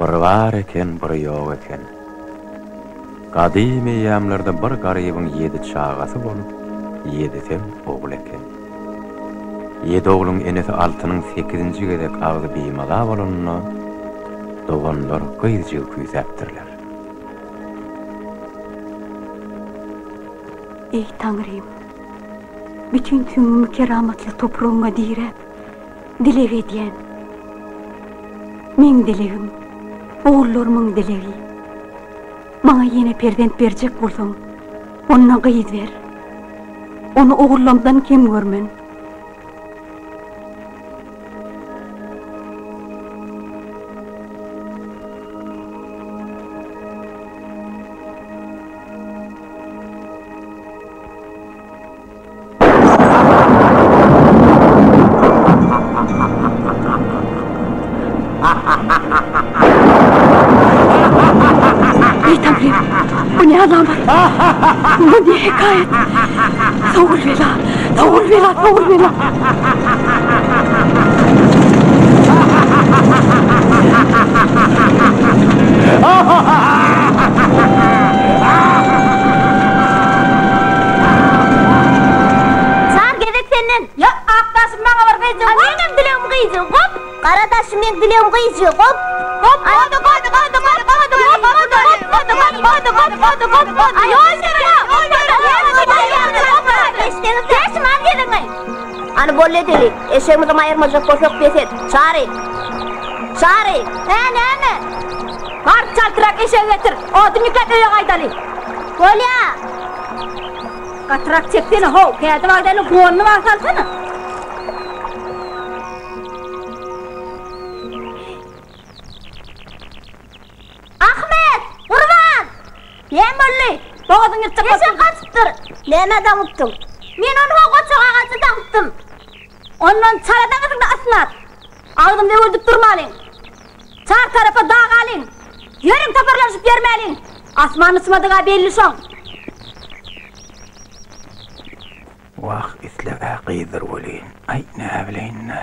Bir bar eken, bir ýok eken. Gadym eýýamlarda bir garybyň ýedi çagasy bolup, ýedisem ogul eken. Ýedi ogluň enesi Altynyň sekizinji gezek agzy bimaza bolanda, doganlar gyzjygy küýsäpdirler. Eý, Taňrym! Bütin süňňümi keramatly topragyňa diräp, dileg edýän. Meň dilegim, ogullarymyň dilegi. Maňa ýene perzent berjek bolsaň, onda gyz ber. Ony ogullamdan kem görmen. Eý Taňrym, bu ne alamat? Bu ne hekaýat? Sowul bela, sowul bela, sowul bela! Çar gezek senden. Ýa, ak daşym maňa bir gyjy gop. Meňem dilegim gyjy gop. Gara daşym meň dilegim gyjy gop. Gop, gop, gop, gop, gop, gop, gop, gop, gop, gop, gop, gop, gop, ýol ýöre, ýol ýöre, Täşim al geziňi. Hany boldy edeli, eşegimizi maýyrmajak bolsak bes et. Çary! Çary! Hä, näme? Bar, çaltrak eşegi getir. Odun ýükläp öýe gaýdaly. Bolýa. Gatyrak çeksene, how, kädi wagdaýly gonuny wag salsana. Ahmet! Gurban! Näme boldy? Bogazyň ýyrtjak bolsun. Eşek gaçypdyr. Nämä daňypdyň? Men ony ho goçak agaja daňypdym. Ondan çala daňasyň-da ysnat. Agzymyzy öwürdip durmalyň. Çar tarapa dagalyň. Ýörüň toparlanyşyp ýörmäliň. Asman uçmadyg-a belli şoň. Wah, isleg-ä gyzdyr welin, aý, näbileýin-dä.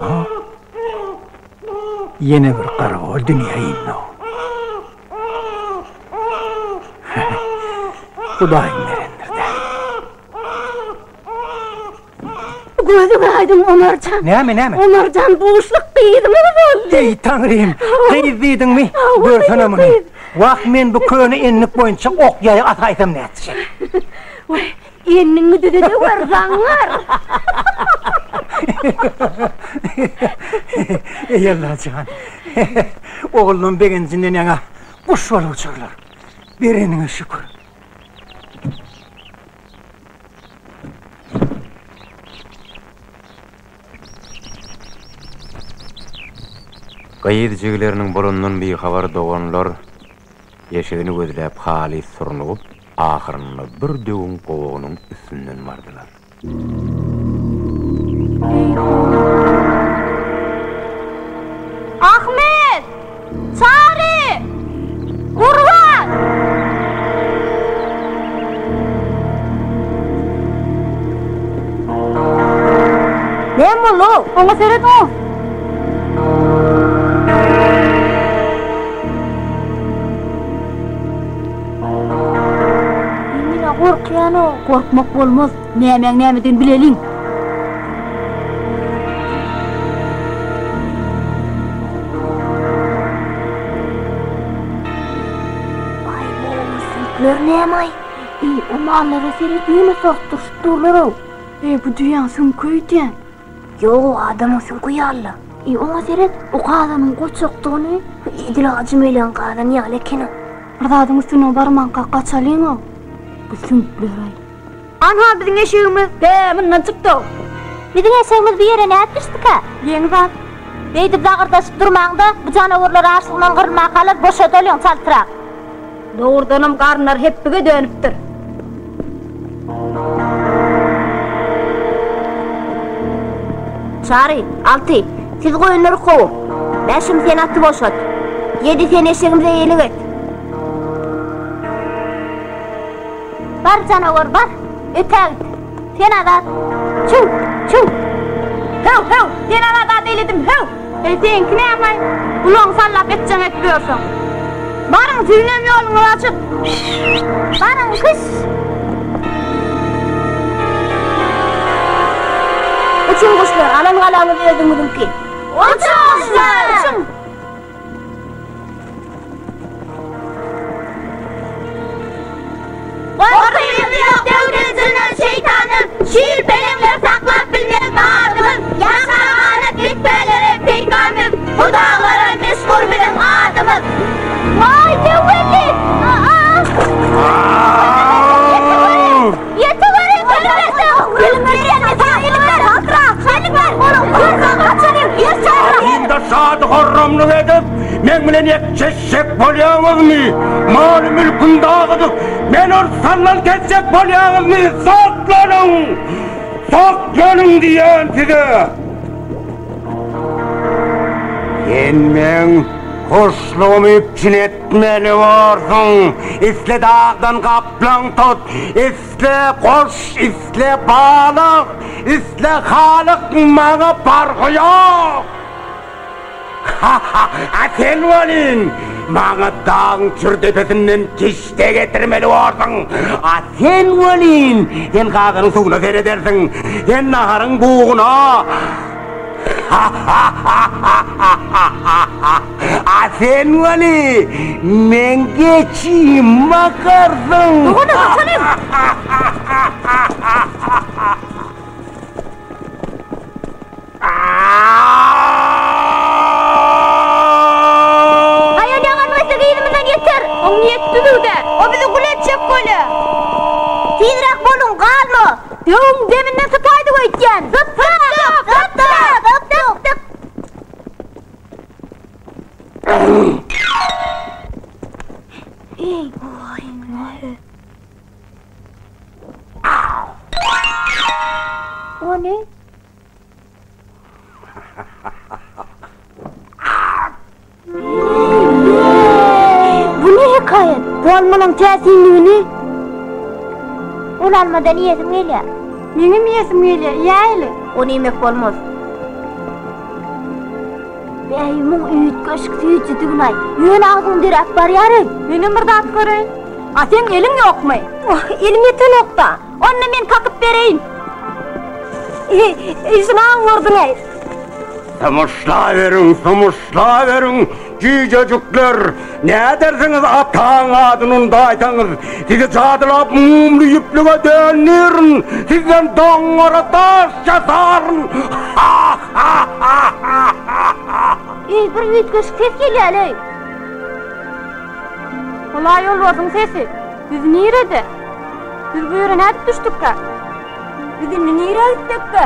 Oho! Ýene bir garagol dünýä indi-ow. Hudaýyň berendir-dä. Gözüň aýdyň Omarjan. Näme, näme? Omarjan buşluk gyzymyz boldy. Eý, Taňrym, gyz diýdiňmi? Görsene muny. Wah, men bu köne ennik boýunça ok-ýaýy ataýsam nätjek. Waý, enniňi düzede gör, zaňňar. Eý, Allajan. Ogullam begenjinden ýaňa guş bolup uçarlar. Bereniňe şükür. Gyz jigileriniň bolandan bihabar doganlar eşegini gözläp halys surnugyp, ahyrynda bir döwüň gowagynyň üstünden bardylar. Ahmet! Çary! Gurban! Näme boldy-ow? Oňa seret-ow! Men-ä gorkýan-ow. Gorkmak bolmaz. Nämäň nämedigini bileliň. Aý, bu süňkler näme-aý? Eý, o mallara seret, ýene sortduryşyp durlar-ow. Eý, bu düýäň süňki öýdýän. Ýog, adamyň süňki ýaly-la. Eý, oňa seret, o gazanyň goçakdygyny, edil ajy melen gazan ýaly eken-ow. Bir zadyň üstüne barmanka gaçalyň-ow. Bu süňkler-aý. Anha biziň eşegimiz. Be, mundan çykdy-ow. Biziň eşegimiz bu ýere nädip düşdükä? Geň zat. Beýdip zagyrdaşyp durmaň-da, bu janawarlar açlygyndan gyrylmakalar, boşadalyň çaltrak. Dogrudanam garynlary hepbige dönüpdir. Çary, Alty, siz goýunlary kowuň. Bäşim, sen aty boşat. Ýedi, sen eşegimize eýelik et. Bar janawar, bar! Ötägit! Sen azat! Çüw! Çüw! Höw, höw, sen azat eýledim, höw! Eý, seňki näme-aý? Gulagyňy sallap etjeňi edip ýörsüň. Baryň, siziňem ýoluňyz açyk. Baryň, kyş! Uçuň guşlar, alan galaňyz özüňiziňki. Uçuň guşlar, uçuň! Gorkymyz ýok döwden jyndan şeýtandan, Şir-peleňler saklap bilmez badymyz, Ýaşa ganat dikpälere peýkamyz, Bu daglara meşhur biziň adymyz. Waý Döwbelli! Indi şady-horramlyk edip, meň bilen ekjeşjek bolýaňyzmy? Maly-mülküm dagydyk, meni ortandan kesjek bolýaňyzmy? Saklanyň! Saklanyň diýýän size! Sen meň hoşlugymy üpjün etmeli borsuň. Isle dagdan gaplaň tut, isle guş, isle balyk, isle halyk, maňa parhy ýok. Ha-ha, a sen welin, maňa dagyň çür depesinden kişde getirmeli borsuň. A sen welin, sen gazanyň suwuna seredersiň, sen naharyň buguna. A sen weli meň geçim bakarsyň. Dogana gaçalyň. Aýal ýaňan wese yzymyzdan ýeter. Oň niýeti düzüw-dä. O bizi gul etjek bolýa. Tizräk boluň, galma. Döwüň deminden sypaýdyk öýtýän. Sypdyk! Sypdyk! Sypdyk! Ony Bu ne hekaýat? Bu almalaň täsinligini. Ol almadan iýesim gelýär. Meňem iýesim gelýär, iýäýeli. Ony iýmek bolmaz. Bäý, muň üýtgeşik süýjüdigini-aý. Ýöne agzyň döräp barýar-eý. Menem bir zat göreýin. A seň eliň ýokmy? Wah, elim ýetenok-da. Onda men kakyp bereýin. Şunam gördüň-eý. Sumuşlaweriň, sumuşlaweriň, jüýjejikler! Nädersiňiz ataň adyny undaýsaňyz? Sizi jadylap mumly ýüplüge döndirin, sizden doňňara daş ýasaryn! Ha-ha-ha-ha-ha! Eý, bir üýtgeşik ses gelýär-leý. Ol-a ýolbarsyň sesi. Biz nirede? Biz bu ýere nädip düşdükkä? Biz indi nirä gitsekkä?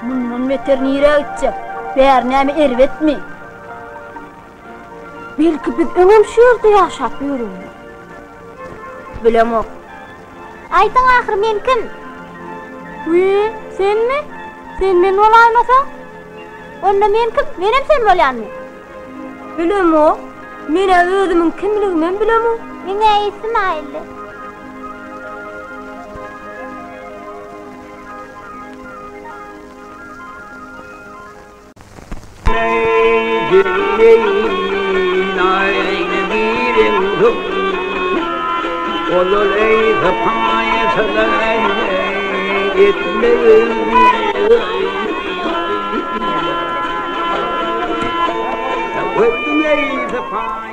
Mundan beter nirä gitjek? Bäri näme erbetmi? Belki biz öňem şu ýerde ýaşap ýörendir. Bilemok. Aýdyň ahyr men kim? Wiý, senmi? Sen men bolaýmasaň? Onda men kim? Menem sen bolýanmy? Bilemok. Men-ä özümiň kimligimem bilemok. Meň-ä esim aýyldy.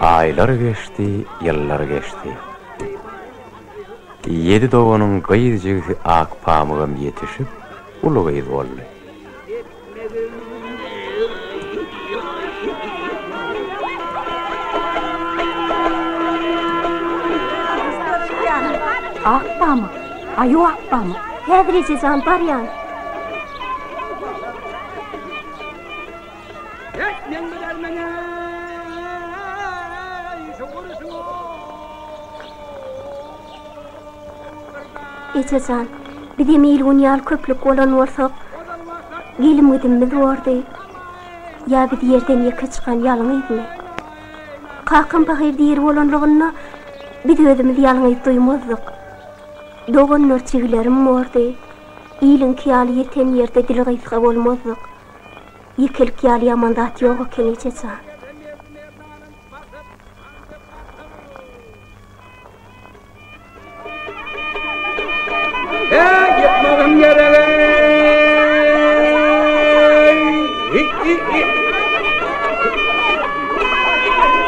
Aýlar geçdi, ýyllar geçdi. Ýedi doganyň gyz jigisi Akpamygam ýetişip, uly gyz boldy. Akpamyk, aýu Akpamyk. Häzir eje jan, barýan. Eje jan, bizem il-gün ýaly köplük bolan bolsak, gelim-gidimimiz bordy. Ýa biz ýerden ýeke çykan ýalňyzmy? Kakam pahyr diri bolanlygynda biz özümizi ýalňyz duýmazdyk. Doganlar, jigilerim bordy. Iliňki ýaly ýeten ýerde dili gysga bolmazlyk, ýekelik ýaly ýaman zat ýok eken eje jan. Heý, ýykmagym gereg-eý!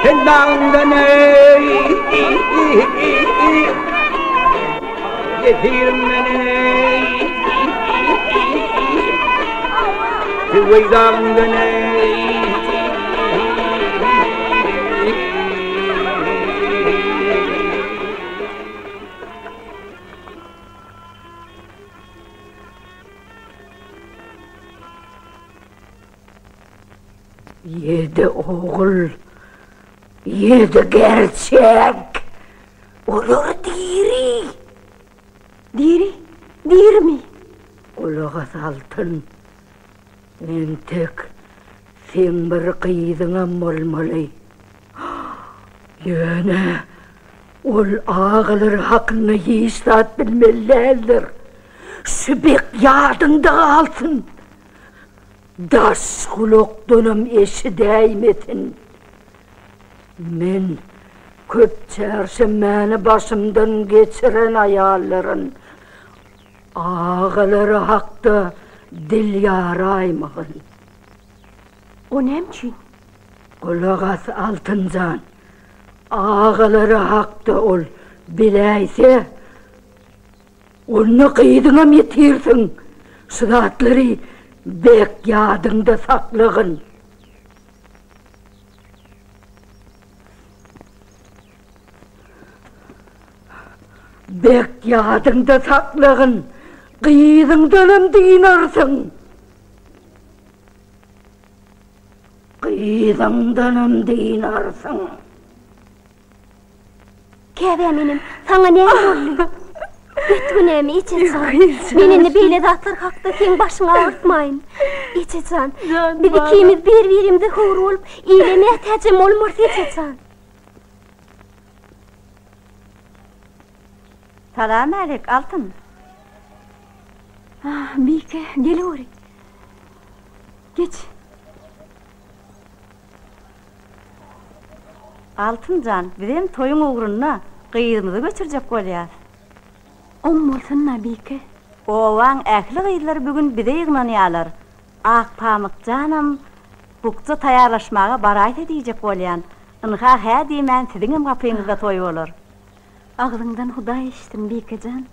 Sen dagyňdan-eý! Ýesirim men-eý! Tüweý dagyňdan-eý! Ýedi ogul, ýedi gerçek. Olar diri. Diri? Dirimi? Gulak as, Altyn. Entek seň bir gyzyňam bolmaly. Ýöne ol agalary hakynda hiç zat bilmeli däldir. Şu bek ýadyňda galsyn. Daş gulakdanam eşidäýmesin. Men köp çärşenbäni başymdan geçiren aýallaryn. Agalary hakda dil ýaraýmagyn. O näme üçin? Gulak as, Altynjan. Agalary hakda ol biläýse, onda gyzyňam ýitirsiň. Şu zatlary bek ýadyňda saklagyn. Bek ýadyňda saklagyn, gyzyňdanam dynarsyň. Gyzyňdanam dynarsyň. Käbäm inim, saňa näme boldy? Bet günämi, eje jan. Men indi beýle zatlar hakda seň başyňy agyrtmaýyn. Eje jan, biz ikimiz bir-birimize höwür bolup, ile mätäjem bolmarys, eje jan. Salam-älek, Altyn. Ah, Bike, geleweri. Geç. Altyn jan, bizem toýuň ugrunda gyzymyzy göçürjek bolýas. Oň bolsun-da, Bike. Obaň ähli gyzlary bu gün bize ýygnanýarlar. Akpamyk janam bukja taýýarlaşmaga baraýsa diýjek bolýan. Ynha, hä diýmän siziňem gapyňyzda toý bolar. Agzyňdan Hudaý eşitsin, Bike jan.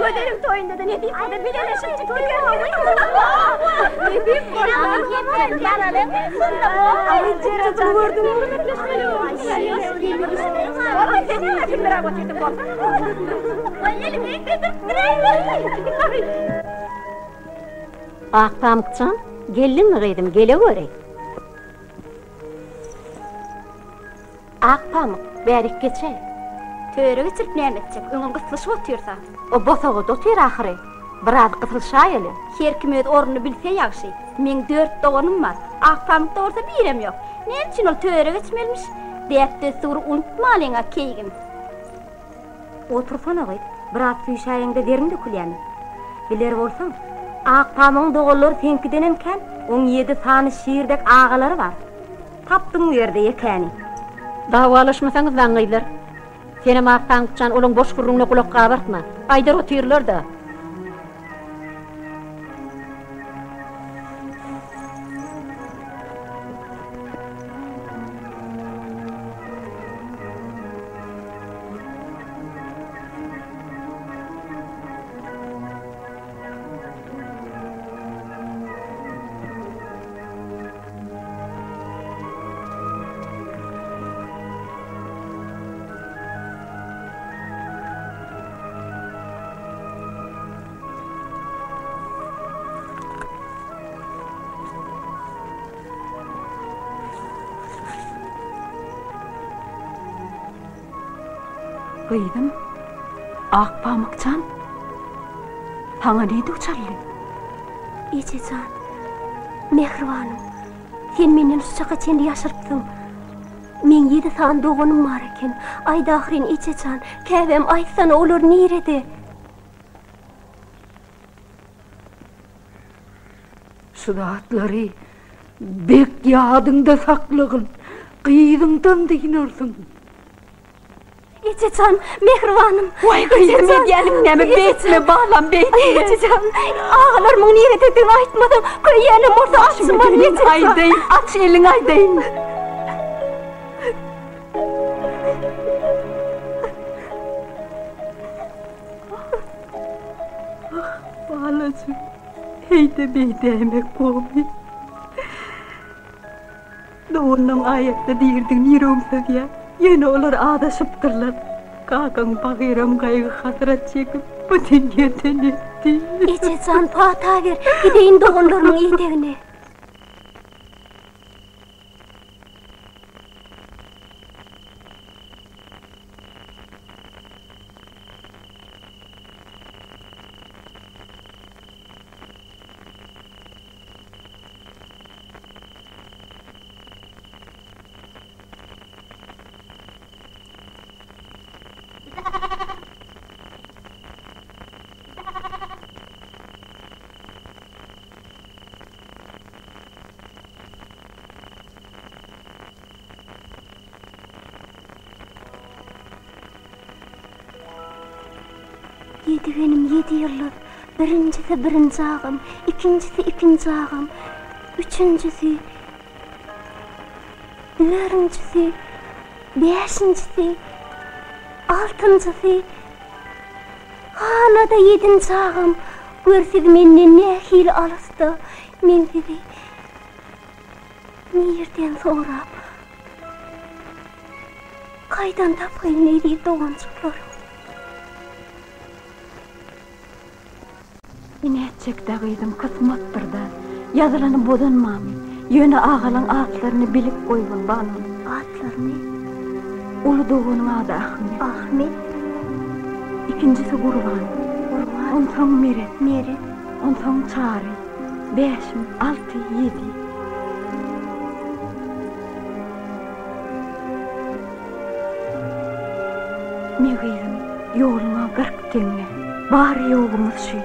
Gözeliň toýunda-da nesip bolsa bileleşip çykdyk. Nesip bolsa. Akpamykjan, geldiňmi gyzym, geleweri. Akpamyk, bärik geçäý. Töre geçirip näme etjek, öňem gyslyşyp otyrsa. O bosagada otyr ahyry. Biraz gysylşaýaly. Her kim öz ornuny bilse ýagşy. Meň dört doganym bar. Akpamykda bolsa birem ýok. Näme üçin ol töre geçmelimiş? Däp-dessury unutmalyň-a, keýgim. Otursana gyz, biraz süýşäýeňde deriň dökülýämi? Biler bolsaň, Akpamygyň doganlary seňkidenem kän, oň ýedi sany şir dek agalary bar. Tapdyň bu ýerde ýekäni. Dawalaşmasaňyz daň gyzlar. Senem Akpamykjan olaň boş gürrüňine gulak gabartma. Aýdar otyrlar-da. Gyzym, Akpamyk jan, saňa ne duçarly? Eje jan, mähribanym, sen menden şu çaka çenli ýaşyrypsyň. Meň ýedi sany doganym bar eken. Aýt ahyryn, eje jan, käbäm, aýtsana, olar nirede? Şu zatlary bek ýadyňda saklagyn, gyzyňdan dynarsyň. Eje jan, mähribanym. Waý gyzym edýäniň näme, beýtme balam, beýtme. Eje jan, agalarymyň nirededigini aýtmasaň, köýýänem bolsa açman, eje jan. Aýdaýyn, aç eliňi aýdaýyn. Ah, balajyk, heý-de beýdäýmek gowmy? Doganlaň aýatda diridigini ýüregim syzýar. Ýöne olar azaşypdyrlar. Kakaň pahyram gaýgy-hasrat çekip, bu dünýeden ötdi. Eje jan, pata ber, gideýin doganlarymyň idegine. Ýedigenim ýedi ýyldyz, birinjisi birinji agam, ikinjisi ikinji agam, üçünjisi, dördünjisi, bäşinjisi, altynjysy, hana-da ýedinji agam, gör siz menden nähili alysda, men sizi nirden sorap, Kaýdan tapaýyn eziz doganjyklarym. Nätjekdä gyzym kysmatdyrda, ýazylany bozanmamy, ýöne agalaň atlaryny bilip goýgun balam. Atlaryny? Uly doganyň ady Ahmet. Ahmet. Ikinjisi Gurban. Gurban. Onsoň Meret. Meret. Onsoň Çary. Bäşim, alty, ýedi. Me gyzym, ýoluňa 40 teňňe. Bary-ýogumyz şü.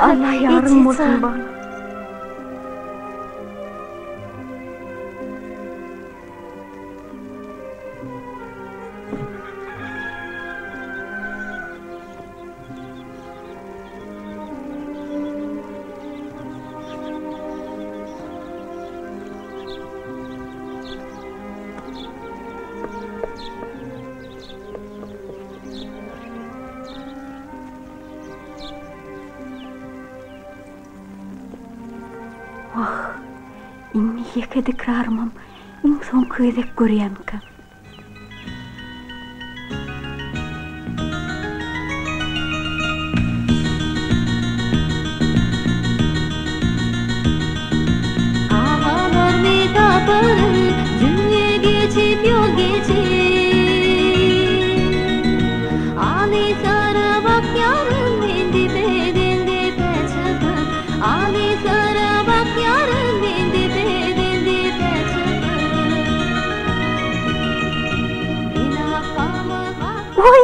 Alla ýaryň bolsun, balam. Wah, indi ýeke dikrarymam iň soňky gezek görýänkäm. Agalarmy taparyn, Dünýe geçip ýol geçip. Alyslara bakýaryn, men depeden depä çykyp. Alyslara bakýaryn, men depeden depä çykyp. Waý!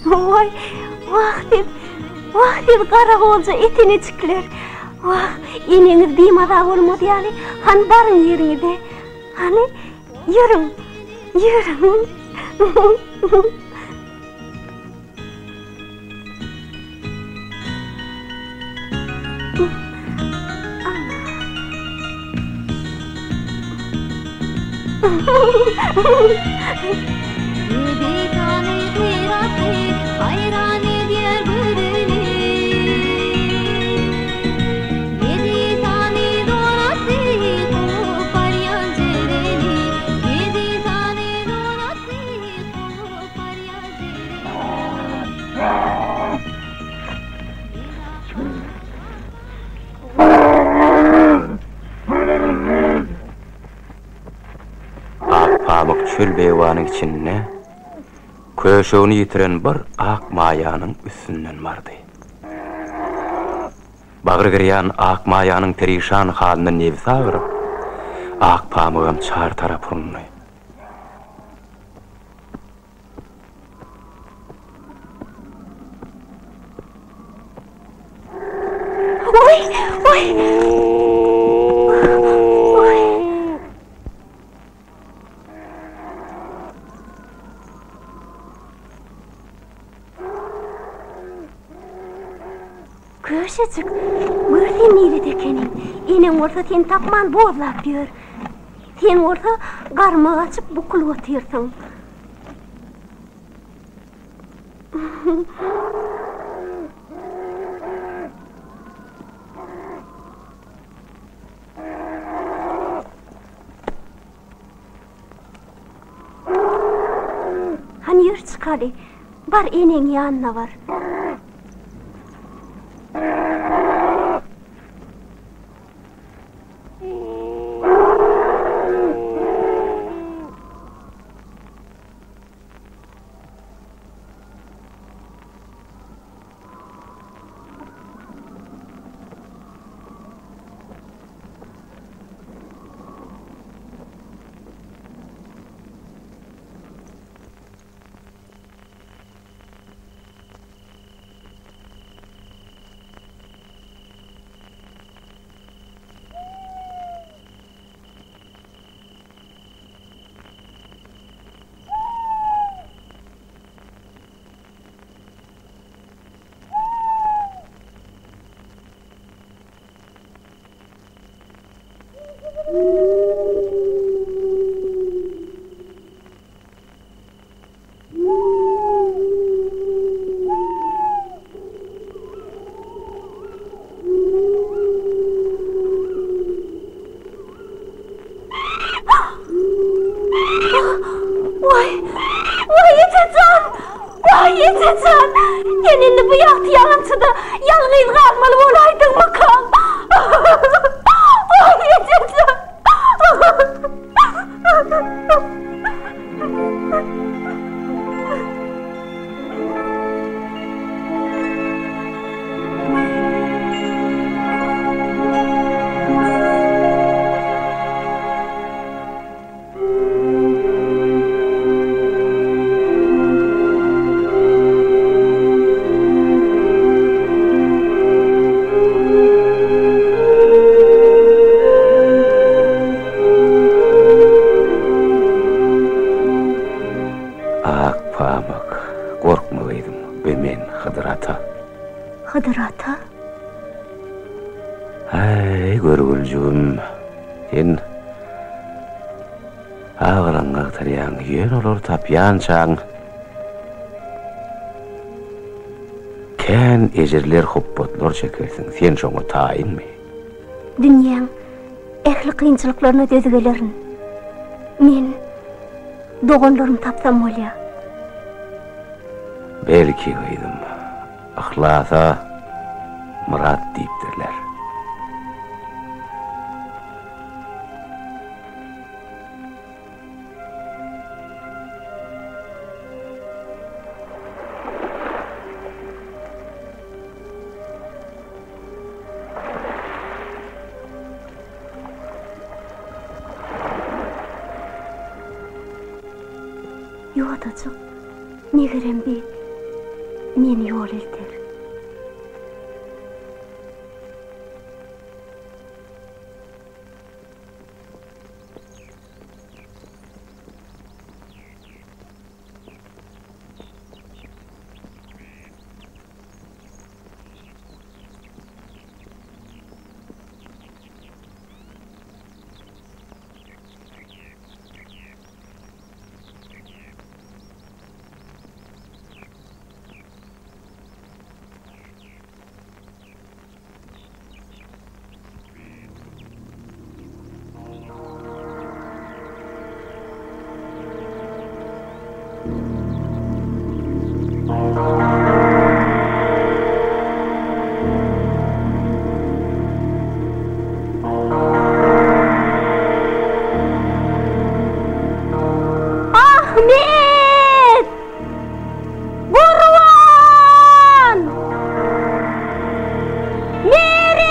Waý! Wah siz! Wah siz garagolja etenejikler! Wah, eneňiz bimaza bolmaz ýaly, hany baryň ýeriňize. Hany, ýörüň, ýörüň. Ýedi sany gyraty haýran edýär gözüni. Ýedi sany doraty kowup barýan jereni. Ýedi sany doraty kowup barýan jereni. Ak pamyk çöl beýewanyň içinde köşegini ýitiren bir ak maýanyň üstünden bardy. Bagry girýan ak maýanyň perişan halyna nebsi agyryp, Akpamygam çar tarap urundy. Oý, oý! Oý! Köşejik, gör sen nirede ekeniň. Eneň bolsa seni tapman bozlap ýör. Sen bolsa garma gaçyp bukulyp otyrsyň. Hany ýör çykaly. Bar eneň ýanyna bar. Waý, waý eje jan! Waý eje jan! Sen indi bu ýagty ýalançyda ýalňyz galmaly bolaýdyňmykaň? Waý eje jan! Akpamyk, gorkma gyzym, be men Hydyr ata. Hydyr ata? Häý, görgüljigim, sen Agalyňy agtarýaň, ýöne olary tapýançaň kän ejirler, hupbatlar çekersiň, sen şoňa taýynmy? Dünýäň ähli kynçylyklaryna döz gelerin. Men doganlarymy tapsam bolýar. Belki, gyzym, yhlasa myrat diýipdirler. Ýodajyk, megerem bi meni ýol elter. Ahmet! Gurban! Meret!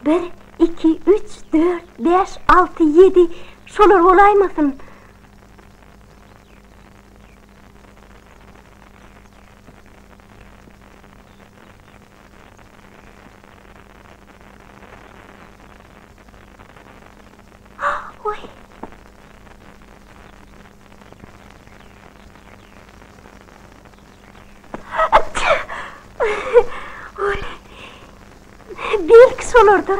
Bir, iki, üç, dört, bäş, alty, ýedi, şolar bolaýmasyn? Oý! Oý! Belki şolardyr.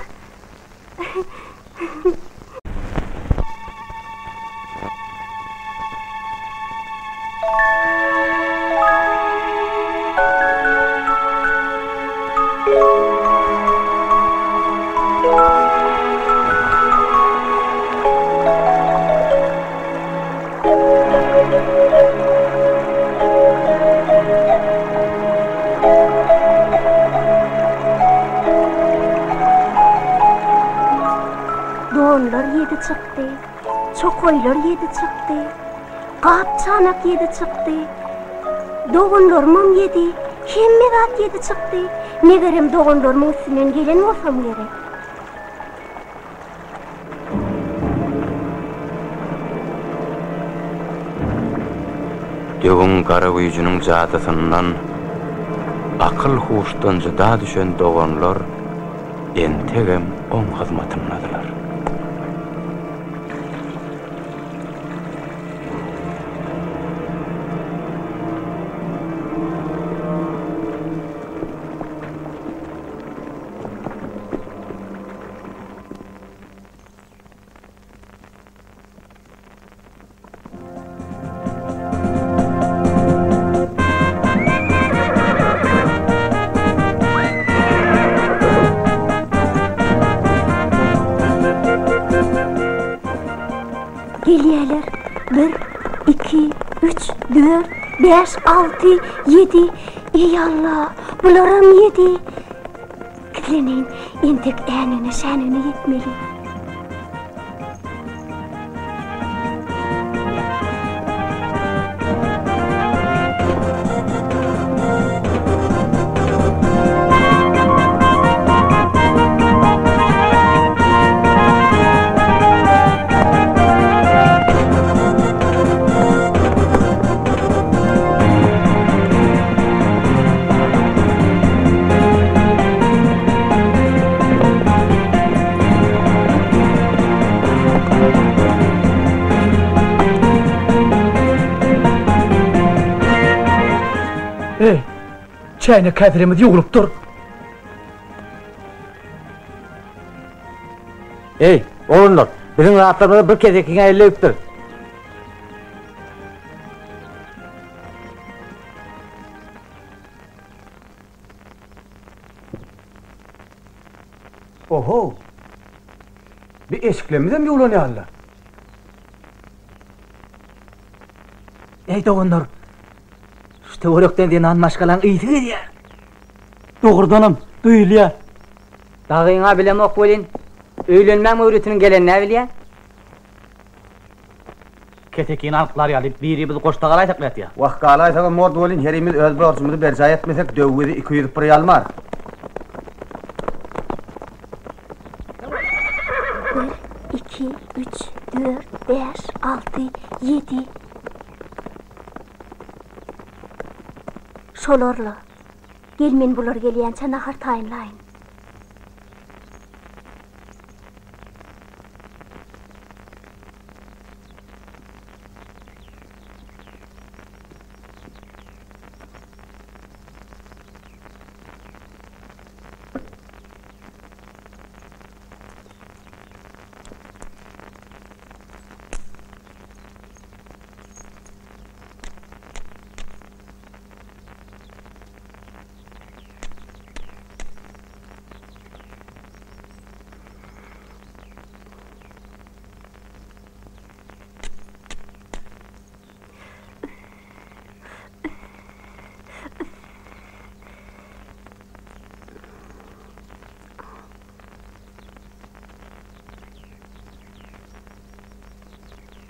Donlar ýedi çykdy, çokaýlar ýedi çykdy, gap-çanak ýedi çykdy, doganlarymam ýedi, hemme zat ýedi çykdy. Megerem doganlarymyň üstünden gelen bolsam gerek. Döwüň gara güýjüniň jadysyndan akyl-huşdan jyda düşen doganlar entegem oň hyzmatyndadylar. Gelýärler. Bir, iki, üç, dört, bäş, alty, ýedi. Eý, Alla, bularam ýedi. Gizleneýin, entek änigine-şänigine ýetmeli. Eý, çäýnek käselemiz ýuwulyp dur. Eý, oglanlar, biziň zatlarymyza bir kesekiň eli degipdir. Oho! Bi eşiklerimizem ýuwlan ýaly-la. Eý, doganlar, şu töwerekden zenan maşgalaň ysy gelýär. Dogrudanam, duýulýar. Dagyň-a bilemok welin, öýlenmäň möwritiniň gelenini-ä bilýän. Kesekini alklar ýaly birimiz goşda galaýsak nätýä? Wah, galaýsagam bordy welin, herimiz öz borjumyzy berjaý etmesek, döw bizi 200 bir ýalmar. Bir, iki, üç, dört, bäş, alty, ýedi. Şolar-la. Gel men bular gelýänçä nahar taýynlaýyn.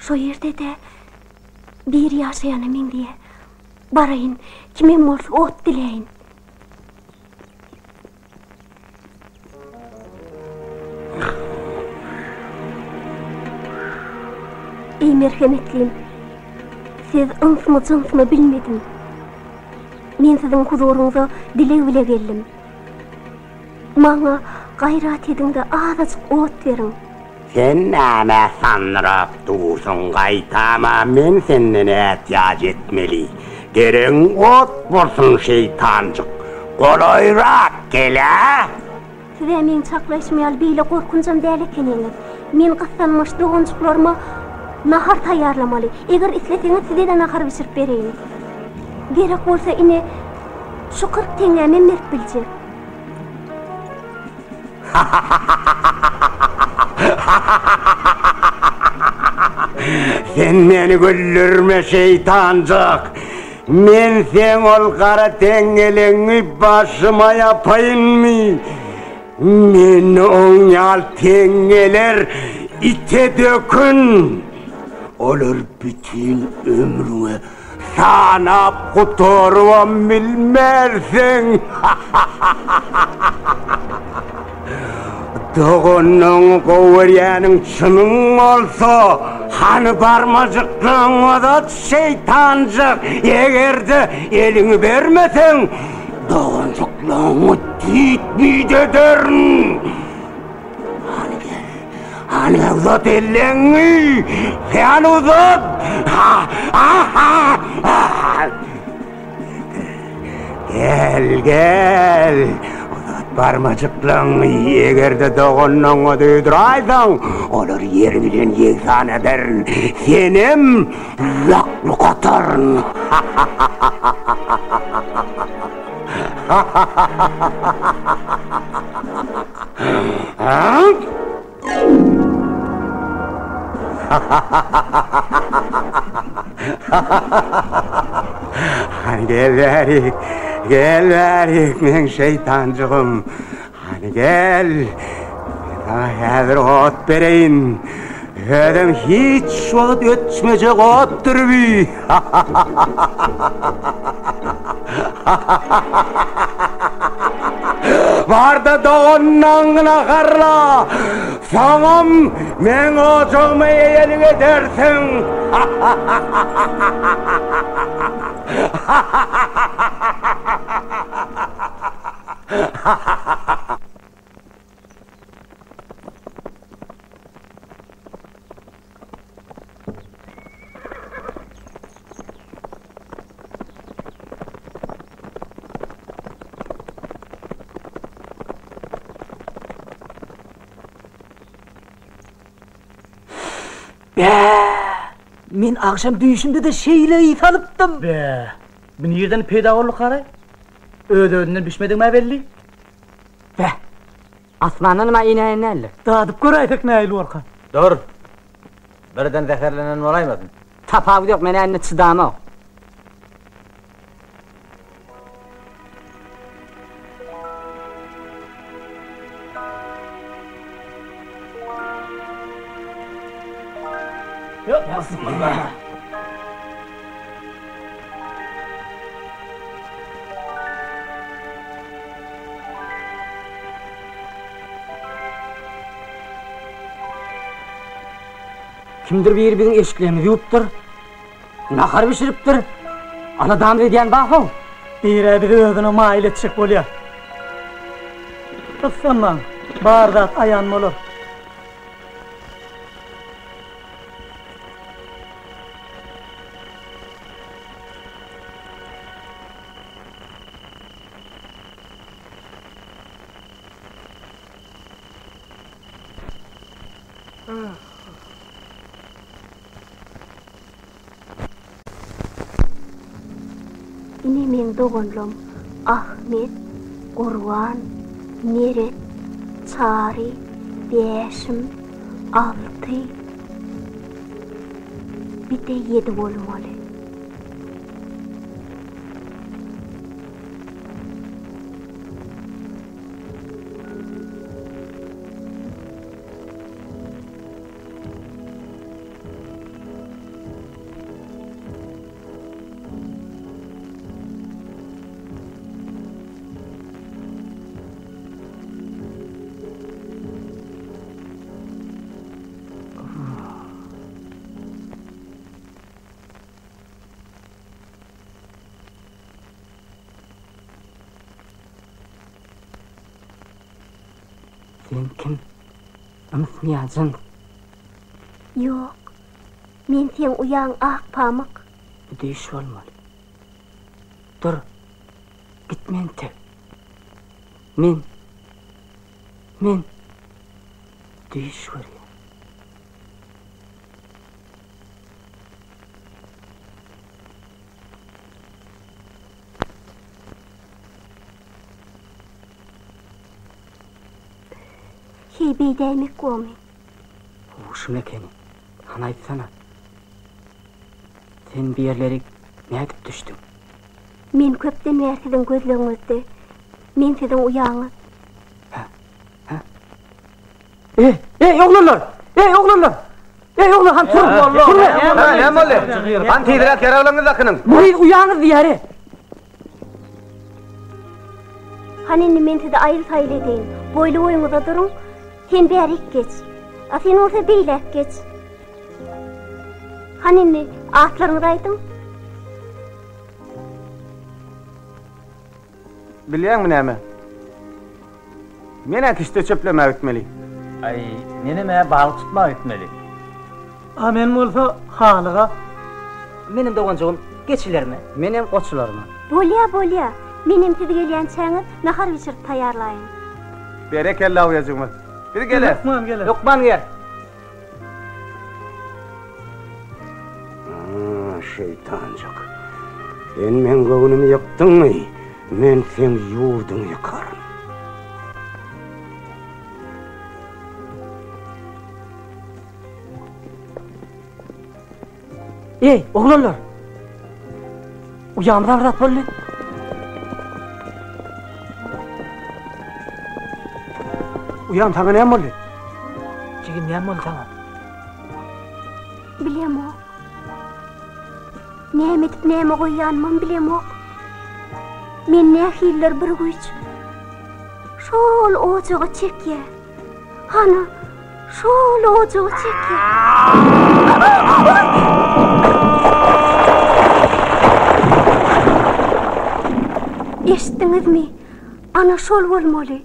Şo ýerde-de biri ýaşaýana meňzeýär. Baraýyn, kimem bolsa ot diläýin. Eý merhemetlim, siz ynsmy-jynsmy bilmedim. Men siziň huzuryňyza dileg bile geldim. Maňa gaýrat ediň-de azajyk ot beriň. Sen nämä sandyrap dursuň, gaýtama men senden ätiýaç etmeli. Geregiň ot bolsun şeýtanjyk. Golaýrak gel-ä! Siz-ä meň çaklaýşym ýaly beýle gorkunjam däl ekeniňiz. Men gyssanmaç doganjyklaryma nahar taýýarlamaly. Eger isleseňiz size-de nahar bişirip bereýin. Gerek bolsa ine, şu 40 teňňämem berip biljek. Sen meni güldürme şeýtanjyk. Men seň ol gara teňňeleňňi başyma ýapaýynmy? Meni oň ýaly teňňeler ite dökün. Olar bütin ömrüňe sanap gutarybam bilmersiň. Doganyňy gowy görýäniň çynyň bolsa, hany barmajyklaryňy uzat, şeýtanjyk! Eger-de eliňi bermeseň, doganjyklaryňy tüýt-müýt ederin! Hany gel, hany uzat elleňi! Hany uzat! Gel, gel, uzat barmajyklaňy, eger-de doganyňa duýduraýsaň, olary ýer bilen ýegsan ederin, senem lak-luk ataryn. Hany gel bärik, gel bärik, meň şeýtanjygym. Hany gel. Men saňa häzir ot bereýin. Özem hiç wagt öçmejek otdur bi. Bar-da doganyňy naharla. Soňam meň ojagyma eýelik edersiň. Bä! Men agşam düýşümde-de şeýle ys alypdym. Bä! Bu nirden peýda boldy karaý? Öz-özünden bişmedigim-ä belli. Beh! Asmandanam-a inäýen däldir. Dadyp göräýsek nähili bolka? Dur! Birden zäherlenen bolaýmasyn? Tapawudy ýok, men-ä indi çydamok. Kimdir biri biziň eşiklerimizi ýuwupdyr, nahar bişiripdir. Aladamyzy edýän bar-how. Biri-ä bizi özüne maýyl etjek bolýar. Gyssanmaň, bar zat aýan bolar. Ine meň doganlam Ahmet, Gurban, Meret, Çary, Bäşim, Alty, bir-de ýedi bolmaly. Sen kim? Ynsmy ýa jyns? Ýok. Men seň uýaň Akpamyk. Bu düýş bolmaly. Dur. Gitme entek. Men. Men. Düýş görýän. Heý, beýdäýmek gomy? Huşum ekeni. Hany aýtsana. Sen bu ýerlerik nädip düşdüň? Men köpden bäri siziň gözlegiňizde. Men siziň uýaňyz. Hä? Hä? Eý, eý, oglanlar! Eý, oglanlar! Eý, oglan, han turuň! Turuň! Näme boldy? Han tizräk ýaraglaryňyzy dakynyň! Bu gyz uýaňyz diýýär-e! Hany indi men sizi aýyl-saýyl edeýin. Boýly-boýuňyza duruň. Sen bärik geç. A sen bolsa beýläk geç. Hany indi atlaryňyzy aýdyň. Bilýäňmi näme? Men-ä kişde çöplemäge gitmeli. Aý, menem-ä balyk tutmaga gitmeli. A men bolsa halyga. Menem doganjygym geçilerime. Menem goçularyma. Bolýa, bolýa. Menem siz gelýänçäňiz nahar bişirip taýýarlaýyn. Berekella uýajygymyz. Biz geleris. Hökman geleris. Hökman gel. Şeýtanjyk. Sen meň göwnümi ýykdyňmy, men seň ýurduňy ýykaryn. Eý, oglanlar! Uýamyza bir zat boldy. Uýam, saňa näme boldy? Jigim, näme boldy saňa? Bilemok. Näme edip näme goýýanymam bilemok. Men nähilidir bir güýç şol ojaga çekýär. Hana, şol ojaga çekýär. Eşitdiňizmi? Ana şol bolmaly.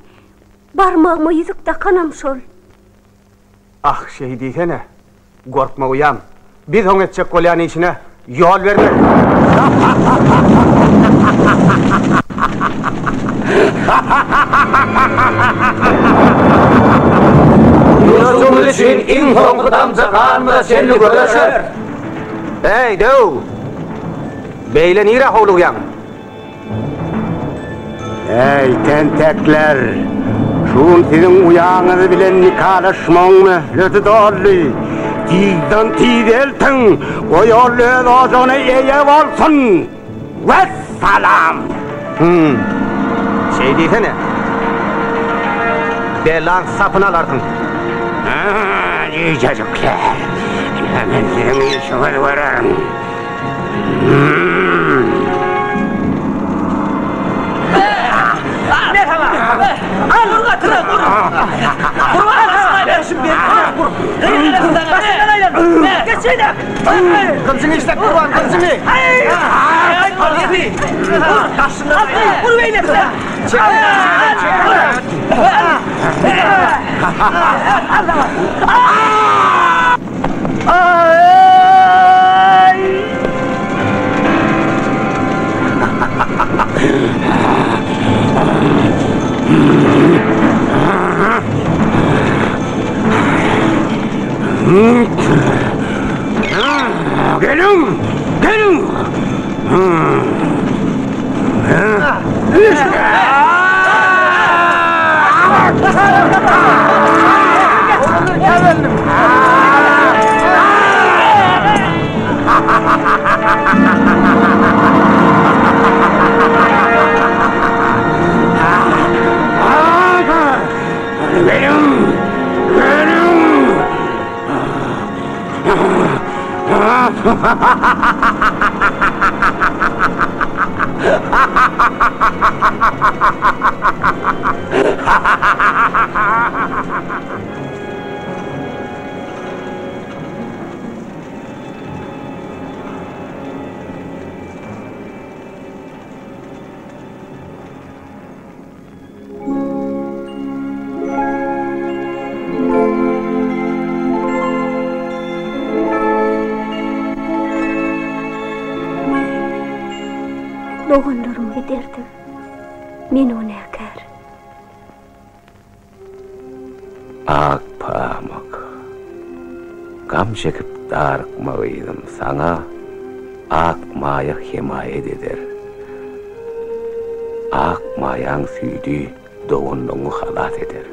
Barmagyma ýüzük dakanam şol. Ah, şeý diýsene. Gorkma uýam. Biz oň etjek bolýan işine ýol bermeris. Ýurdumyz üçin iň soňky damja ganymyza çenli göreşeris. Eý, döw! Beýle nirä howlugýaň? Eý, tentekler! Şu gün siziň uýaňyz bilen nikalaşmagyň möhleti doldy. Tizden-tiz eltiň, goý ol öz ojagyna eýe bolsun! Wessalam! Hüm, şeý diýsene. Belaň sapyny alarsyň. Hä, jüýjejikler! Ine, men siziň işiňizi görerin. Gylyjyňy işlet Gurban, gylyjyňy! Geliň! Geliň! Doganlarym giderdim. Men günäkär. Ak pamyk. Gam çekip darykma gyzym, saňa ak maýa hemaýat eder. Ak maýaň süýdi doganlygyňy halas eder.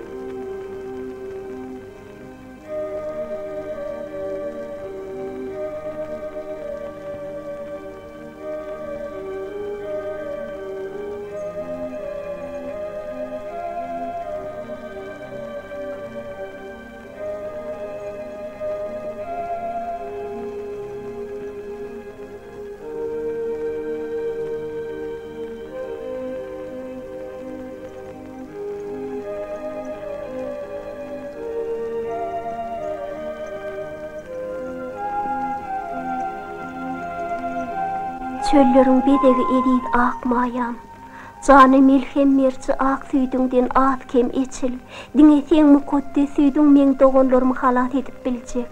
Çölleriň bezegi eziz ak maýam. Jana melhem beriji ak süýdüňden az-kem eçil. Diňe seň mukaddes süýdüň meň doganlarymy halas edip biljek.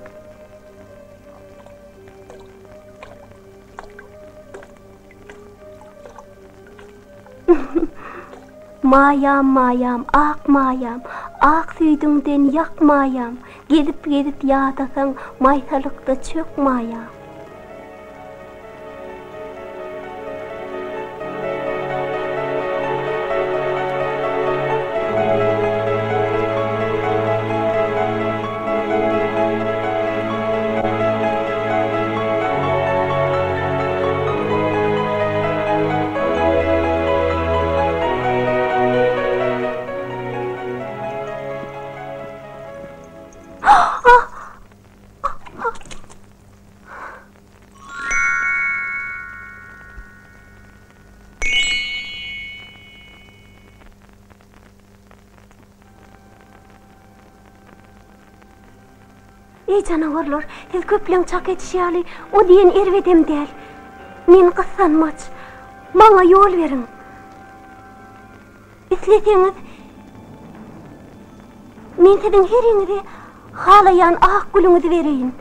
Maýam, maýam, ak maýam, Ak süýdüňden ýak maýam, Gezip-gezip ýadasaň, Maýsalykda çök maýam. Eý janawarlar, siz köpleň çak edişi ýaly, o diýen erbedem däl. Men gyssanmaç. Maňa ýol beriň. Isleseňiz, men siziň heriňize halaýan ak gülüňizi bereýin.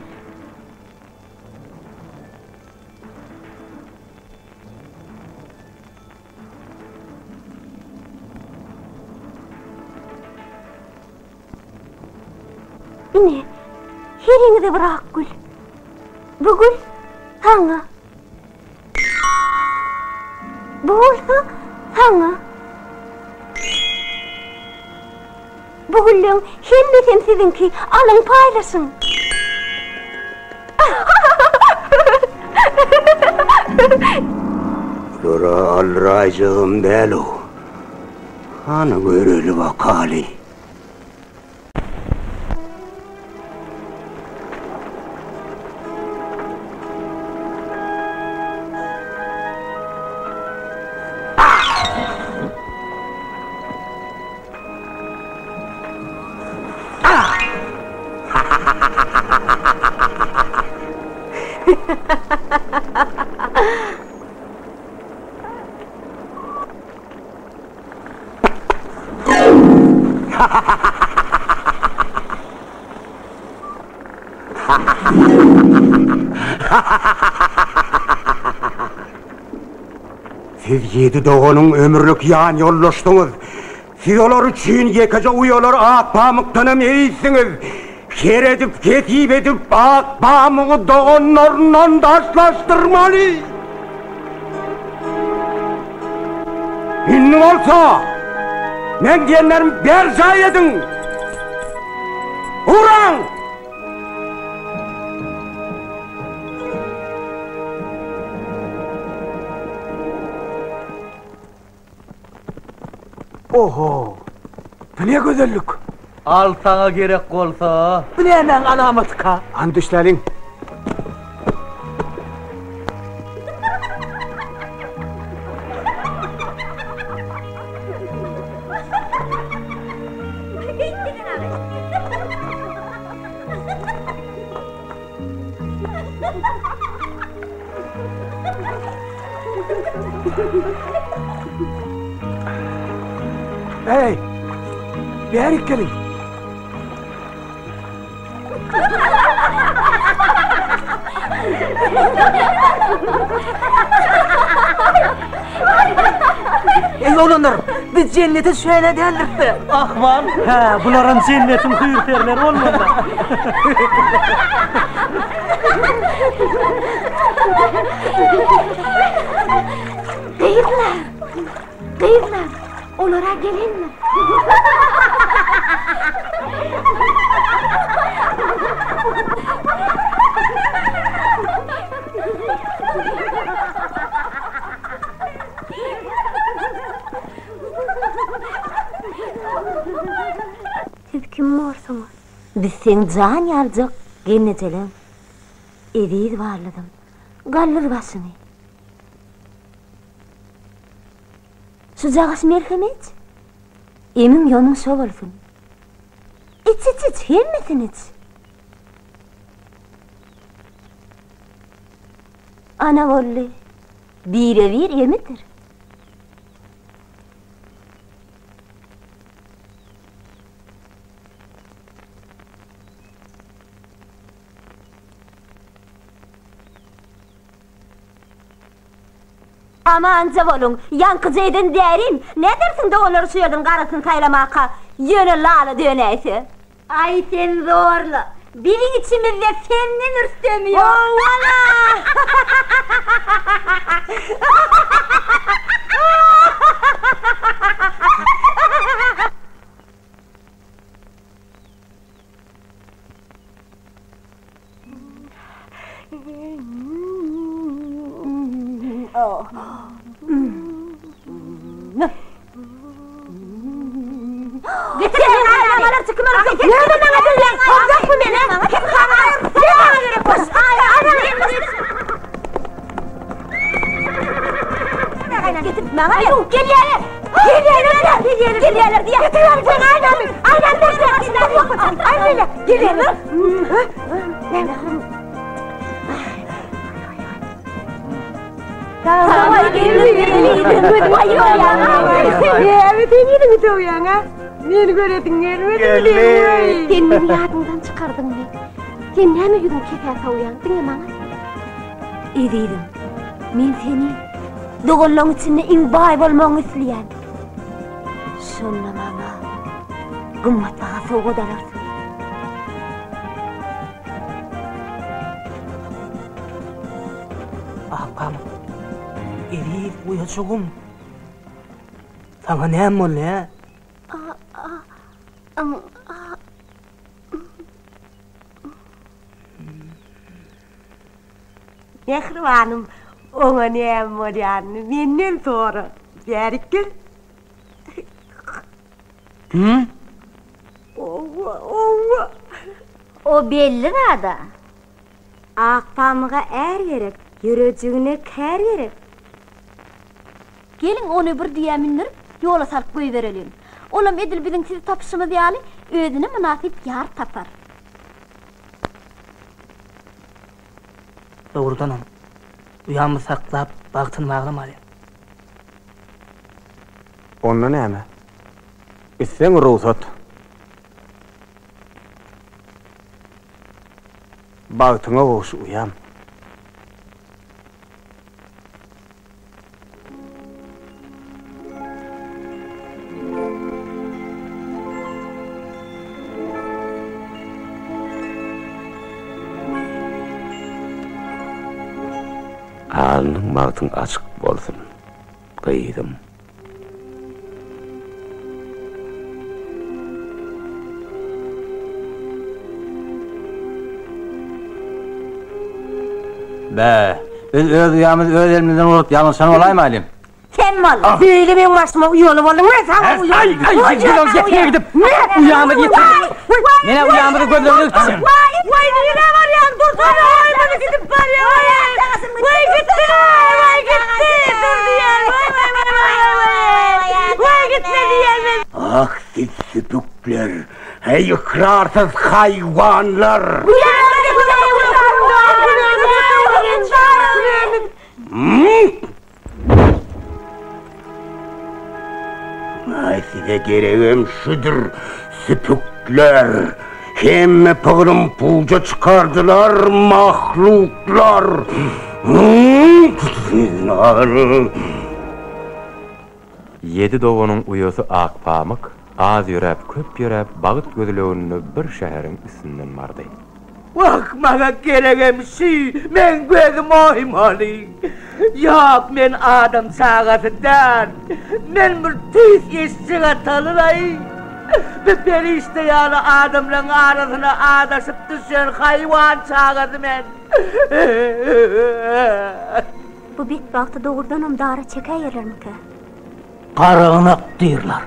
Ine, heriňize bir ak gül. Bu gül saňa. Bu bolsa saňa. Bu gülleň hemmesem siziňki, alyň paýlaşyň. Bulara aldyraýjagam däl-ow. Hany göreli bakaly. Siz ýedi doganyň ömürlik ýan ýoldaşsyňyz. Siz olar üçin ýekeje uýalar Akpamykdanam eýsiňiz. Her edip, hesip edip Akpamygy doganlaryndan daşlaşdyrmaly. Indi bolsa, meň diýenlerimi berjaý ediň! Ugraň! Oho! Bu ne gözellik! Al saňa gerek bolsa. Bu nämäň alamatyka? Hany düşläliň. Eý, bärik geliň. Eý oglanlar, biz jennete düşäýen-ä däldiris-dä? Ahmal. Hä, bularam jennetiň hüýr-perileri bolmaly-da. Gyzlar! Gyzlar! Olar-a gelendir. Siz kim borsuňyz? Biz seň jan ýalyjak gelnejeleň. Eziz barlydym. Galdyr başyňy. Şujagaş melhem iç. Emiň ýonuň şo bolsun. Iç, iç, iç, hemmesini iç. Ana boldy. Bire-bir emidir. Amanja boluň, ýaňkyja eden därim, nädersiň doganlary şu ýerden garasyny saýlamaka, ýöne lala dönäýse. Aý sen zorla, biziň içimizde senden rüstemi ýok. Howala! Meni göresiň gelmedi. Sen meni ýadyňdan çykardyňmy? Sen näme ýüzüň kesä sowýaň? Diňe maňa seret. Ezizim, men seni doganlaryň içinde iň baý bolmagyňy isleýän. Şonda maňa gymmatbaha sowgat alarsyň. Akpamyk, eziz uýajygym, saňa näme boldy, hä? Mähribanym, oňa näme bolýanyny menden sora. Bärik gel. Hü? Owa, owa. O belli zad-a. Akpamyga är gerek, ýürejigine kär gerek. Geliň, ony bir düýä mündürip, ýola salyp goýbereliň. Olam edil biziň sizi tapyşymyz ýaly, özüne mynasyp ýar tapar. Dogrudanam, uýamy saklap, bagtyny baglamaly. Onda näme? Gitseň rugsat. Bagtyňa gowuş uýam. Alnyň bagtyň açyk bolsun, gyzym. Bä, biz öz uýamyzy öz elimizden urup ýalňyşan bolaýmalyň. Sen bol. Beýle meň başyma uýaly bolduň we saňa uýa. Aý, aý, aý, gidip gidip. Uýamyzy ýetir. Menä uýamyzy gözlegine gitsin. Waý, waý, nirä barýaň? Dursana, waý, muny gidip barýar, waý. Waý, gitdi, waý, gitdi. Dur diýýän, waý, waý, waý, waý, waý. Waý, gitme diýýän men. Ah, siz süpükler, heý, ykrarsyz haýwanlar! Aý, size geregem şudur, süpükler! Hemme pygrym puja çykardylar, mahluklar! Ýedi doganyň uýasy Akpamyk az ýöräp, köp ýöräp bagt gözleginde bir şäheriň üstünden bardy. Wah, maňa geregem şü, meň gözüm oýmaly. Ýok, men adam çagasy däl. Men bir tüýs eşek ataly-laý. Bir perişde ýaly adamlaň arasyna azaşyp düşen haýwan çagasy men. Bu betbagty dogrudanam dara çekäýerlermikä? Garagynak diýrler.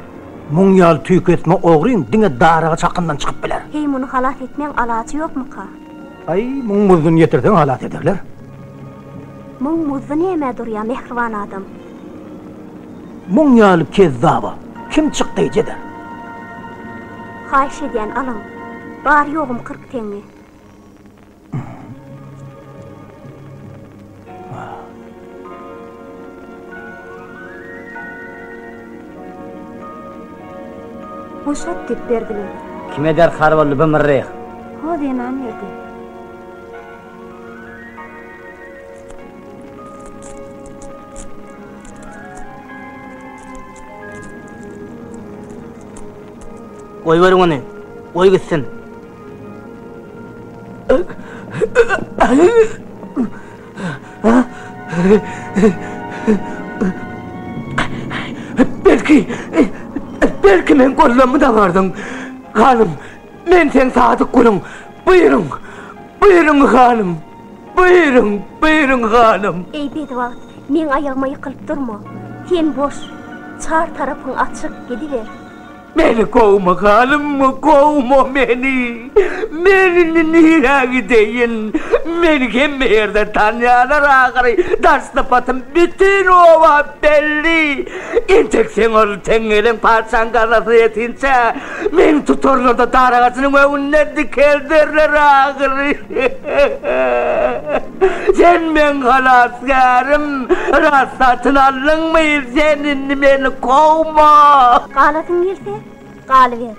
Muň ýaly tüýkesme ogryň diňe daragaç hakyndan çykyp biler. Heý, muny halas etmeň alajy ýokmuka? Aý, muň muzduny ýetirseň halas ederler. Muň muzdy nämä durýa, mähriban adam? Muň ýaly kezzaba kim çykdaýjy eder? Haýyş edýän, alyň. Bary-ýogum 40 teňňe. Boşat diýip berdiler. Kime derkar boldy bu myrryh? Ho zenan berdi. Goýberiň ony. Goý gitsin. Belki, belki meň gollammy daňardyň. Hanym, men seň sadyk guluň. Buýruň, buýruň hanym. Buýruň, buýruň hanym. Eý bedwagt, meň aýagyma ýykylyp durma. Sen boş, çar tarapyň açyk, gidiber. Meni kowma hanym, kowma meni. Men indi nirä gideýin? Meni hemme ýerde tanýarlar ahyry. Daş sypatym bütin oba belli. Entek seň ol teňňeleň patyşaň gaznasyna ýetinçä, meni tutarlar-da dar agajynyň öňünde dikelderler ahyry. Sen meň halasgärim, rast satyn aldyňmy, sen indi meni kowma! Galasyň gelse, galyber.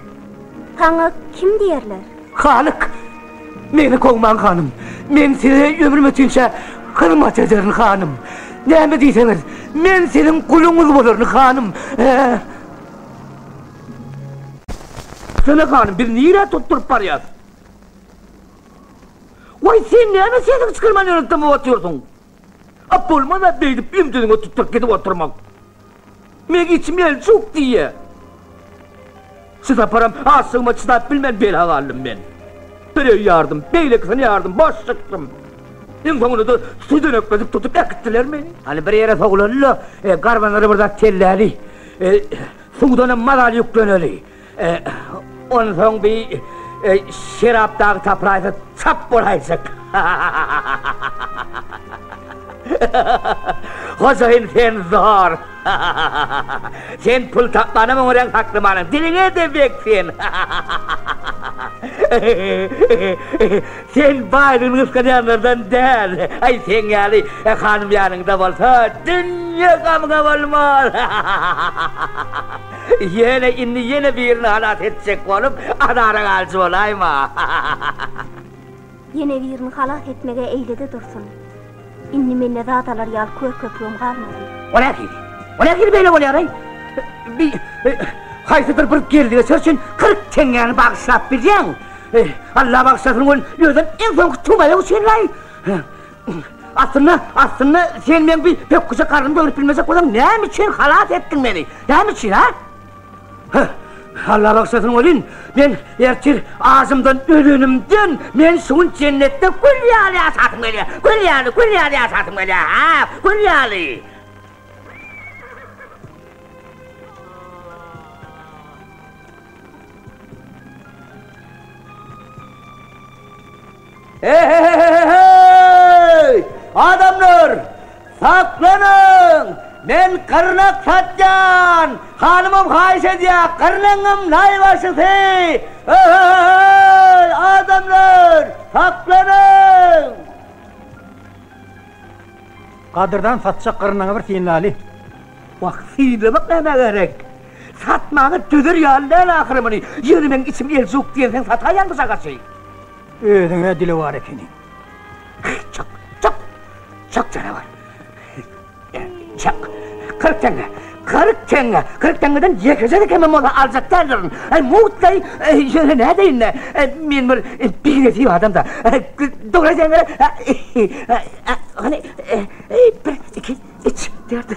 Saňa kim diýerler? Halyk! Meni kowmaň, hanym! Men size ömrüm ötinçä hyzmat ederin, hanym! Näme diýseňiz, men siziň guluňyz bolaryn, hanym! Sene, hanym, biz nirä tutduryp barýas? Waý, sen näme sesiňi çykarman ýöne dymyp otyrsyň? A bolmaz-a beýdip ümdüziňe tutduryp gidip oturmak. Meň içim eljuk diýýä. Şu saparam açlygyma çydap bilmän bela galdym men. Bir öý ýardym, beýlekisini ýardym, boş çykdym. Iň soňunda-da südenekledip tutup äkitdiler meni. Hany bir ýere sowulaly-da, garbanlara bir zat telläli. Suwdanam mazaly ýükleneli. Onsoň bi şerap dagy tapylaýsa çap bolaýjak. Hojaýyn sen zor. Sen pul tapmanam oňarýaň saklamanam. Diliňe-de bek sen. Sen baýlygyny gysganýanlardan däl. Aý seň ýaly hanym ýanyňda bolsa dünýe gamyňa bolmaz. Ýöne indi ýene birini halas etjek bolup, azara galyjy bolaýma. Ýene birini halas etmeg-ä eýle-de dursun. Indi mende zat alar ýaly kör köpügem galmady. O nähili? O nähili beýle bolýar-aý? Bi, haýsydyr bir geldi-geçer üçin 40 teňňäni bagyşlap bilýäň. Alla bagyşlasyn welin, özem iň soňky tüweleý üçin-laý. Aslynda, aslynda sen meň bi pökgüje garnymy doýrup bilmejek bolsaň, näme üçin halas etdiň meni? Näme üçin, a? Heh, Alla bagyşlasyn welin, men ertir ajymdan ölenimden, men şu gün jennetde gül ýaly ýaşasym gelýär. Gül ýaly, gül ýaly ýaşasym gelýär, ha, gül ýaly. He-he-he-he-heý! Adamlar! Saklanyň! Men gyrnak satýan! Hanymam haýyş edýär, gyrnagyňam naýbaşysy! He-he-he-heý! Adamlar! Saklanyň! Gadyrdan satjak gyrnagyňy bir synlaly. Wah, synlamak nämä gerek? Satmaga dözer ýaly däl ahyry muny. Ýöne meň içim eljuk diýensoň sataýan bu şagaçy. Özüň-ä dilewar ekeniň. Çyk, çyk! Çyk janawar! Çyk! 40 teňňe! 40 teňňe, 40 teňňeden ýekeje-de kemem bolsa aljak däldirin. Aý, mugtlaý, ýöne nädeýin-dä, men bir binesip adam-da. Dogry aýdýaň, hany, bir, iki, üç, dört,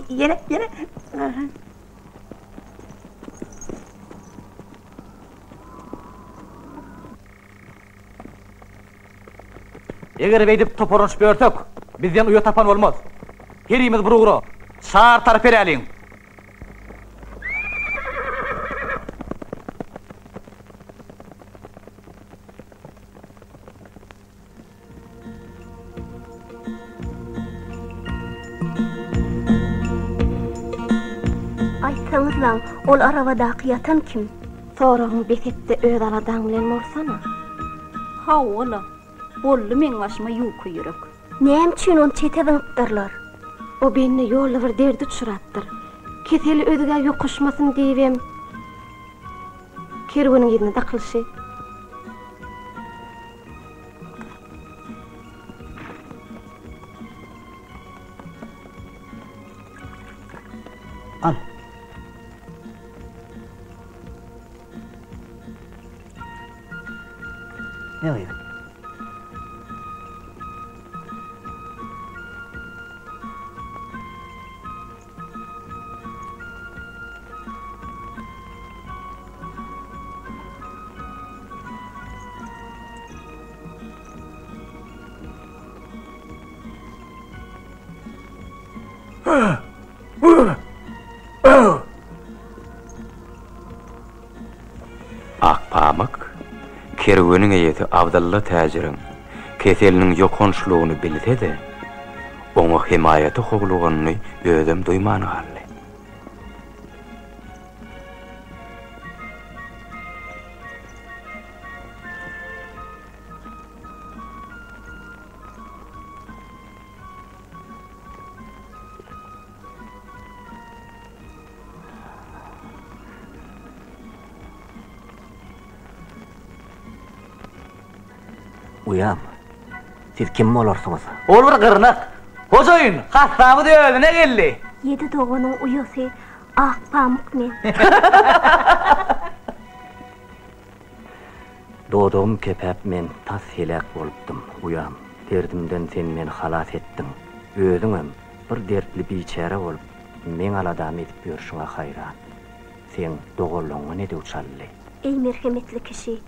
ýene, ýene. Eger beýdip toparlanyşyp ýörsek, bizden uýa tapan bolmaz. Herimiz bir ugra, çar tarap eräliň. Aýtsaňyzlaň, ol arabadaky ýatan kim? Soragyňy bes et-de öz aladaň bilen bolsana. Hawa-la, boldy meň başyma ýuka ýürek. Näme üçin ony çete zyňypdyrlar? O bende ýolda bir derde uçrapdyr. Keseli özgä ýokaşmasyn diýibem kerweniň yzyna dakylyşy. Al. Ne gyz? Akpamyk kerweniň eýesi Abdylla täjiriň keseliniň ýokançlygyny bilse-de, oňa hemaýata howluganyny özem duýman galdy. Uýam, siz kim bolarsyňyz? Ol bir gyrnak. Hojaýyn, hassamyz özüne geldi. Ýedi doganyň uýasy Akpamyk men. Dodagym kepäp men tas heläk bolupdym, uýam. Derdimden sen meni halas etdiň. Özüňem bir dertli biçäre bolup, meň aladamy edip ýörşüňe haýran. Seň doganlaňňa ne döw çaldy? Eý merhemetli kişi,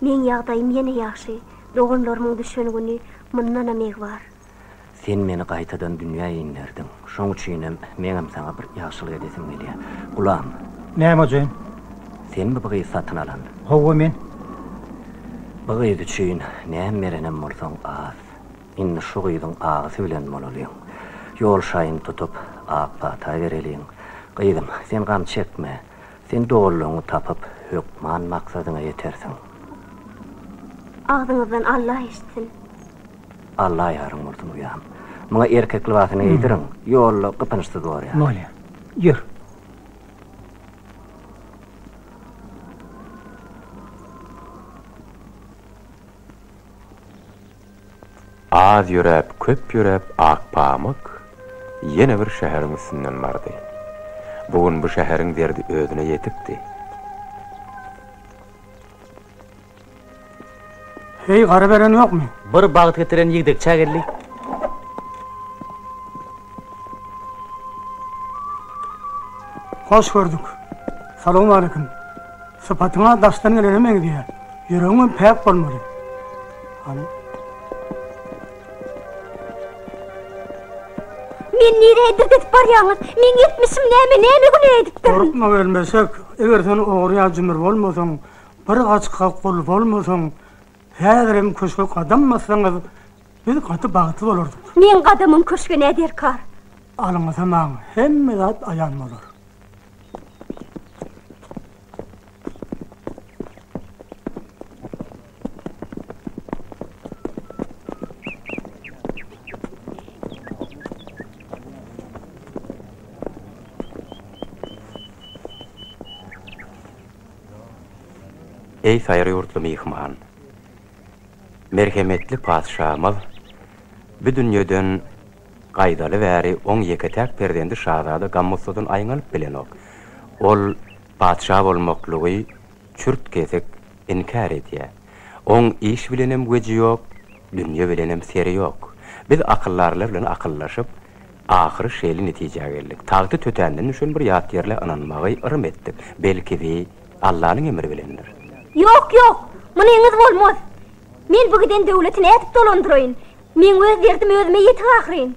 meň ýagdaýym ýene ýagşy, doganlarymyň düşen güni mundanam egbar. Sen meni gaýtadan dünýä inderdiň. Şoň üçinem meňem saňa bir ýagşylyk edesim gelýär. Gulam! Näme hojaýyn? Senmi bu gyzy satyn alan? Hawa, men. Bu gyz üçin näme berenem bolsaň az. Indi şu gyzyň agysy bilen bolalyň. Ýol şaýyny tutup, ak pata bereliň. Gyzym, sen gam çekme. Sen doganlaryňy tapyp, hökman maksadyňa ýetersiň. Agzyňyzdan Alla eşitsin. Alla ýaryň bolsun uýam. Muňa erkek lybasyny geýdiriň, ýolda gypynçsyz borýar. Bolýar. Ýör. Az ýöräp, köp ýöräp Akpamyk ýene bir şäheriň üstünden bardy. Bu gün bu şäheriň derdi özüne ýetikdi. Heý, gara beren ýokmy? Bir bagt getiren ýigdekçä geldi. Hoş gördük. Salowmaleýkim. Sypatyň-a daşdan gelene meňzeýär. Ýüregiňem päk bolmaly. Hany. Meni nirä dirgedip barýaňyz? Meň etmişim näme, näme günä edipdirin? Gorkma gelmeşek, eger sen ogry ýa jümür bolmasaň, Bir gaçga gul bolmasaň, häzirem köşge gadam bassaňyz, biz gaty bagtly bolardyk. Meň gadamym köşge nä derkar? Alynasamaň, hemme zat aýan bolar. Eý saýry ýurtly myhman! Merhemetli patyşamyz bu dünýeden. Gaýdaly bäri oň ýeke-täk perzendi şazada gam-gussadan aýňalyp bilenok. Ol patyşa bolmaklygy çürt-kesik inkär edýär. Oň iş bilenem weji ýok, dünýe bilenem seri ýok. Biz akyldarlar bilen akyllaşyp, ahyry şeýle netijä geldik. Tagty tötänden düşen bir ýat ýerlä ynanmagy yrym etdik. Belki bi Allanyň emri bilendir. Ýok, ýok, munyňyz bolmaz. Men bu giden döwleti nädip dolandyraýyn? Meň öz derdim özüme ýetik ahyryn.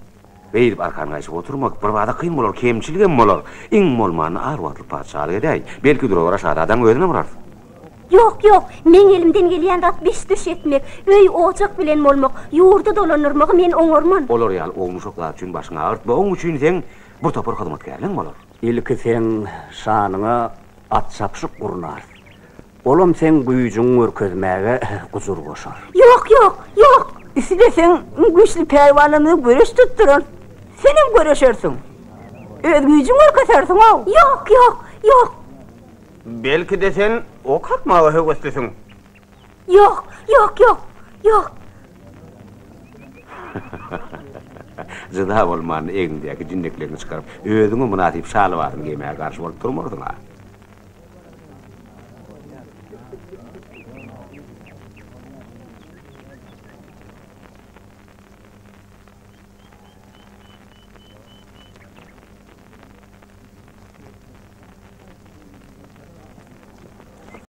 Beýdip arkan gaýşyp oturmak birbada kyn bolar, kemçiligem bolar. Iň bolmanda az wagtlyk patyşalyk edäý. Belki dura-bara şazadaň özüne bararys. Ýok, ýok, meň elimden gelýän zat biş-düş etmek, öý-ojak bilen bolmak, ýurdy dolandyrmagy men oňarman. Olar ýaly ownuşak zat üçin başyňy agyrtma, oň üçin seň bir topar hyzmatkärleň bolar. Ilki seň şanyňa at çapyşyk gurnarys. Olam seň güýjüňi görkezmäge gujur goşar. Ýok, ýok, ýok! Isleseň, güýçli pälwanlarymyza göreş tutdurarys. Senem göreşersiň. Öz güýjüňi görkezersiň-ow! Ýok, ýok, ýok! Belki-de sen ok atmaga höweslisiň? Ýok, ýok, ýok, ýok! Jyda bolmanda egniňdäki jinnekleriňi çykaryp, özüňe mynasyp şa lybasyny geýmäge garşy bolup durmarsyň-a?